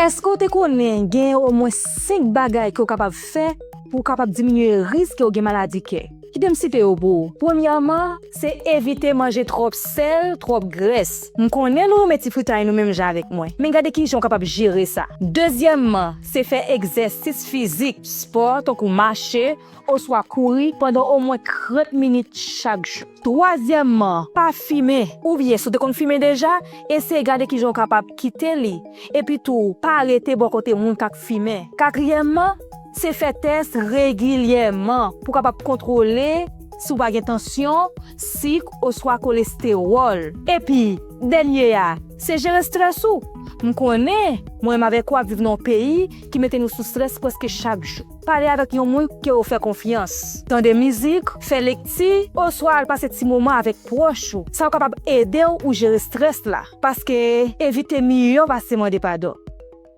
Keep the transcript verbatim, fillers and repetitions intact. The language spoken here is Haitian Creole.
Èske w te konnen gen omwen senk bagay ke w kapab fè pou w kapab diminye risk ke w gen maladi kè? Kite m site yo pou ou. Premyèman, se evite manje twòp sèl, twòp grès. M konnen nou renmen ti fritay nou menm jan avèk mwen, men gade kijan w kapab jere sa. Dezyèmman, se fè egzèsis fizik, spò tankou mache oswa kouri pandan omwen trant minit chak jou. Twazyèmman, pa fimen. Oubyen, si w te konn fimen deja, eseye gade kijan w kapab kite li. Epi tou, pa rete bò kote moun k ap fimen. Katriyèmman, se fè tès regilyèman pou w kapab kontwole si w pa gen tansyon, sik oswa kolestewòl. Epi, dènye a, se jere estrès ou. M konnen, mwen menm avèk ou ap viv nan yon peyi ki mete nou sou estrès prèske chak jou. Pale avèk yon moun ke w fè konfyans. Tande mizik, fè lekti, oswa al pase ti moman avèk pwòch ou. Sa w kapab ede w ou jere estrès la. Paske evite miyò pase mande padon.